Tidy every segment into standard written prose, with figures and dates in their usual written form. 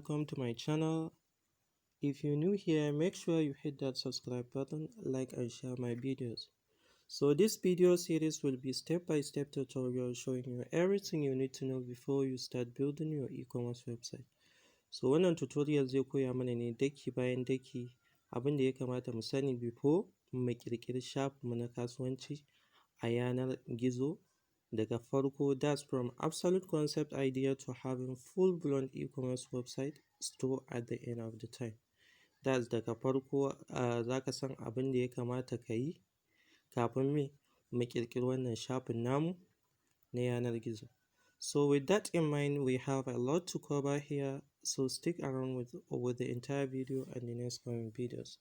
Welcome to my channel. If you're new here, make sure you hit that subscribe button, like and share my videos. So this video series will be step-by-step tutorial showing you everything you need to know before you start building your e-commerce website. So wannan tutorial zai koya mana ne daki bayan daki abin da ya kamata mu sani before mu ƙirƙiri shafinmu na kasuwanci a yanar gizo daga farko, that's from absolute concept idea to having full blown e-commerce website store at the end of the time. That's daga farko za ka san abin da ya kamata ka yi kafin me mu ƙirƙiri wannan shafin namu na yanar gizo. So with that in mind, we have a lot to cover here, so stick around with the entire video and the next coming videos.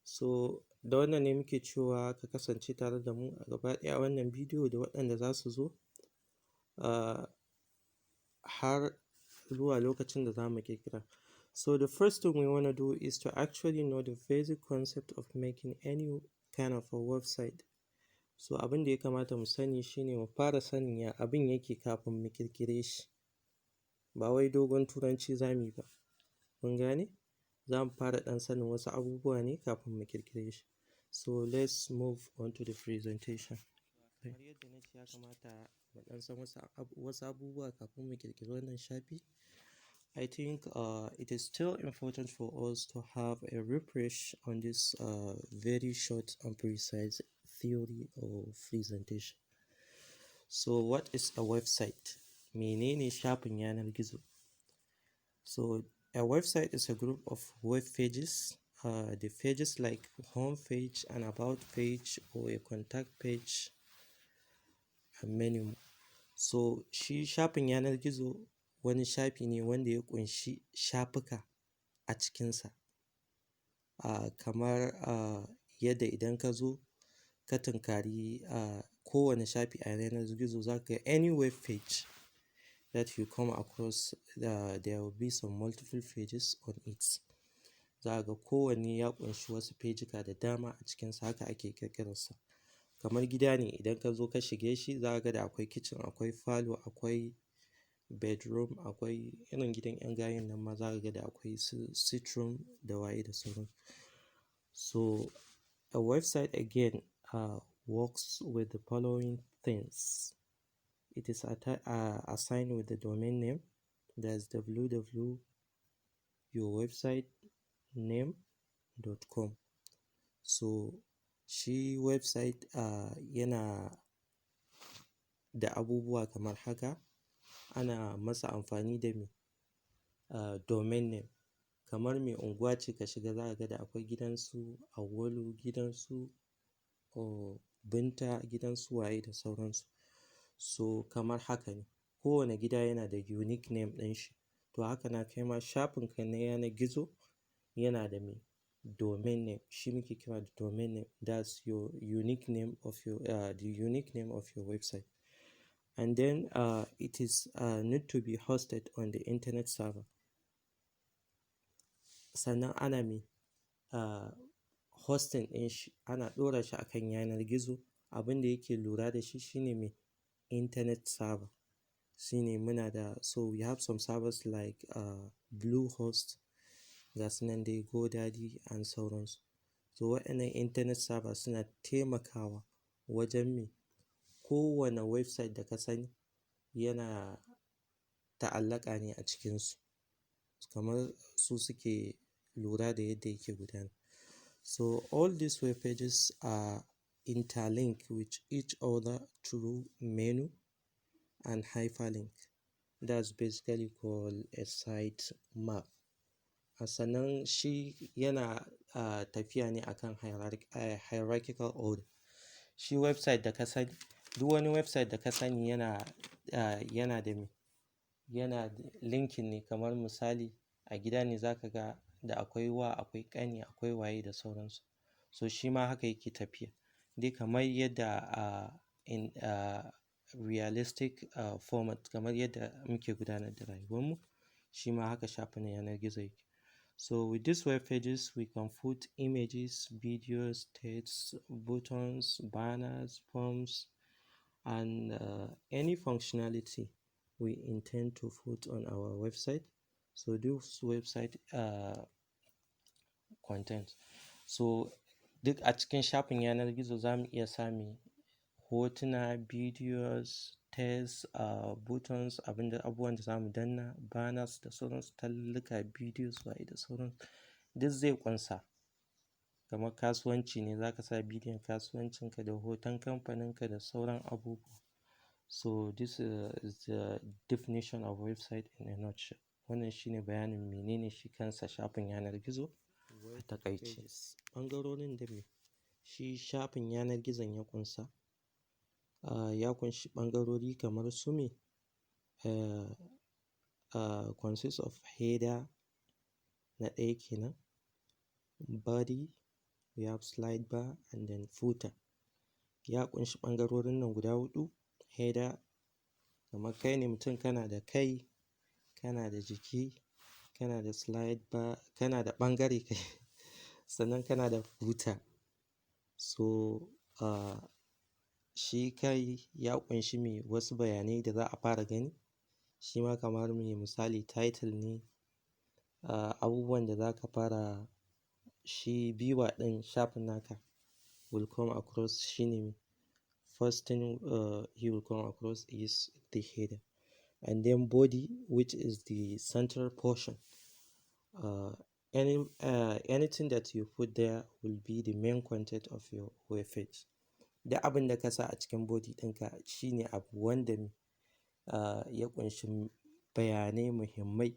So da wannan ne muke cewa ka kasance tare da mu a gaba ɗaya wannan bidiyo da waɗanda za su zo har zuwa lokacin da za mu ƙirƙira. So the first thing we want to do is to actually know the basic concept of making any kind of a website. So abin da ya kamata mu sani shine mu fara sanin ya abin yake kafin mu ƙirƙire shi. Ba wai dogon turanci za mu yi ba, kun gane? Za mu fara ɗan sanin wasu abubuwa ne kafin mu ƙirƙire shi. So let's move on to the presentation. Kamar yadda na ce, ya kamata mu ɗan san wasu abubuwa kafin mu ƙirƙiri wannan shafi. I think it is still important for us to have a refresh on this very short and precise theory or presentation. So what is a website? Menene shafin yanar gizo? So a website is a group of web pages. The pages like home page, an about page, or a contact page, and many more. So shi shafin yanar gizo wani shafi ne wanda ya ƙunshi shafuka a cikinsa. Kamar yadda idan ka zo ka tunkari kowane shafi a yanar gizo, za ka ga any web page that you come across, there will be some multiple pages on it. Za ka ga kowanne ya ƙunshi wasu fejika da dama a cikinsa, haka ake ƙirƙirarsa. Kamar gida ne, idan ka zo ka shige shi, za ka ga da akwai kitchen, akwai falo, akwai bedroom, akwai irin gidan 'yan gayun nan ma, za ka ga da akwai su sit room da waye da sauransu. So a website again works with the following things. It is assigned with the domain name, that's www your website name.com. So shi website yana da abubuwa kamar haka: ana masa amfani da me domain name. Kamar mai unguwa ce ka shiga, za ka ga da akwai gidan su Auwalu, gidan su Binta, gidan su waye da sauransu. So kamar haka ne, kowane gida yana da unique name ɗin shi. To haka nan kai ma shafin ka na yanar gizo yana da me domain name, shi muke kira da domain name, that's your unique name of your the unique name of your website. And then it is need to be hosted on the internet server. Sannan ana me hosting ɗin shi, ana ɗora shi a kan yanar gizo. Abin da yake lura da shi shine me internet server. Shine muna da, so we have some servers like Bluehost, ga su nan dai, GoDaddy and sauransu. So waɗannan internet server suna taimakawa wajen me kowane website da ka sani yana ta'allaka ne a cikinsu, kamar su suke lura da yadda yake gudana. So all these web pages are interlinked with each other through menu and hyperlink. That's basically called a site map. Sannan shi yana tafiya ne akan hierarchical order. Shi website da ka sani, duk wani website da ka sani yana da me, yana linking ne. Kamar misali, a gida ne za ka ga da akwai wa, akwai ƙani, akwai waye da sauransu. So shi ma haka yake tafiya. Dai kamar yadda in realistic format, kamar yadda muke gudanar da rayuwar mu, shi ma haka shafin yanar gizo yake. So with these web pages, we can put images, videos, text, buttons, banners, forms, and any functionality we intend to put on our website. So this website content. So duk a cikin shafin yanar gizo za mu iya sa me hotuna, videos, text, buttons, abinda abubuwan da za mu danna, banners da sauransu, talluluka, videos, waye da sauransu. Duk zai ƙunsa. Kamar kasuwanci ne, za ka sa bidiyon kasuwancinka da hoton kamfaninka da sauran abubuwa. So this is the definition of website in a nutshell. Wannan shine bayanin menene shi kansa shafin yanar gizo a taƙaice. Ɓangarorin da me shi shafin yanar gizon ya ƙunsa, ya ƙunshi ɓangarori kamar su me, consists of header na ɗaya kenan, body, we have slide bar and then footer. Ya ƙunshi ɓangarorin nan guda huɗu: header, kamar kai ne mutum kana da kai, kana da jiki, kana da slide bar, kana da ɓangare kai, sannan kana da footer. So shi kai ya ƙunshi me wasu bayanai da za a fara gani. Shi ma kamar me misali title ne, abubuwan da za ka fara shi viewer ɗin shafin naka will come across, shine first thing he will come across is the header. And then body, which is the central portion. Anything that you put there will be the main content of your web page. Duk abin da ka sa a cikin body ɗinka shine abu wanda ya ƙunshi bayanai muhimmai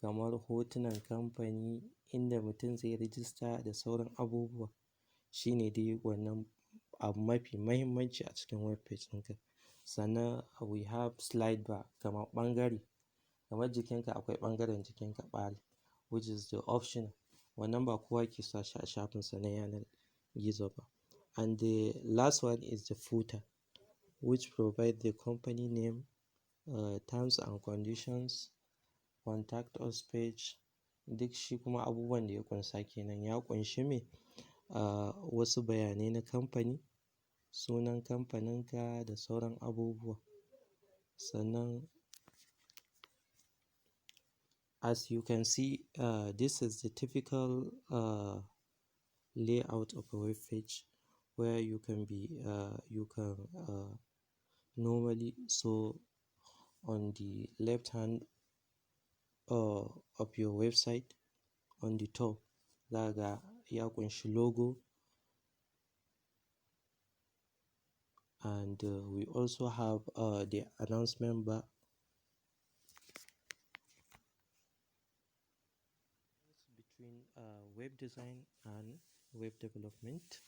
kamar hotunan kamfani, inda mutum zai rijista da sauran abubuwa. Shine dai wannan abu mafi muhimmanci a cikin web page ɗinka. Sannan we have slide bar, kamar ɓangare, kamar jikinka akwai ɓangaren jikinka ɓari, which is the option. Wannan ba kowa ke sa shi a shafinsa na yanar gizo ba. And the last one is the footer, which provide the company name, terms and conditions, contact us page. Duk shi kuma abubuwan da ya ƙunsa kenan, ya ƙunshi me wasu bayanai na kamfani, sunan kamfaninka da sauran abubuwa. Sannan as you can see, this is the typical layout of a web page where you can normally, so on the left hand of your website, on the top, za ga ya ƙunshi logo, and we also have the announcement bar. Between web design and web development.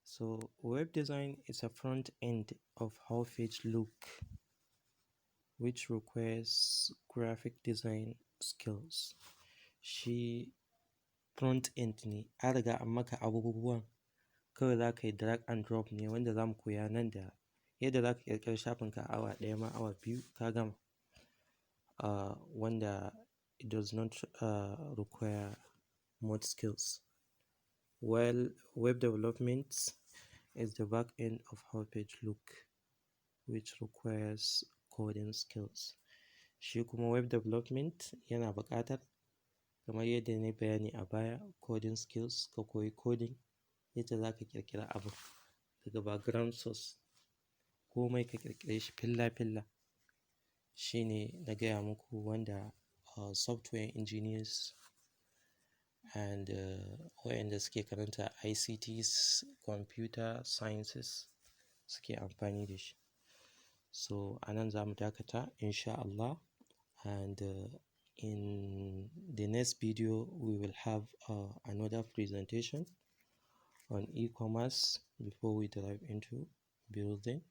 So web design is a front end of how page look, which requires graphic design skills. Shi front end ne, an riga an maka abubuwan, kawai za ka yi drag and drop ne, wanda za mu koya nan da yadda za ka ƙirƙiri shafinka a awa 1 ma, awa 2 ka gama. Wanda it does not require much skills. While web development is the back end of how page look, which requires coding skills. Shi kuma web development yana buƙatar, kamar yadda na yi bayani a baya, coding skills, ka koyi coding, yadda za ka ƙirƙiri abu daga background source, komai ka ƙirƙire shi filla-filla. Shi ne na gaya muku wanda software engineers and waɗanda suke karanta ICTs, computer sciences suke amfani da shi. So a nan za mu dakata insha Allah, and in the next video we will have another presentation on e-commerce before we dive into building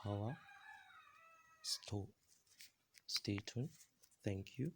our store. Stay tuned. Thank you.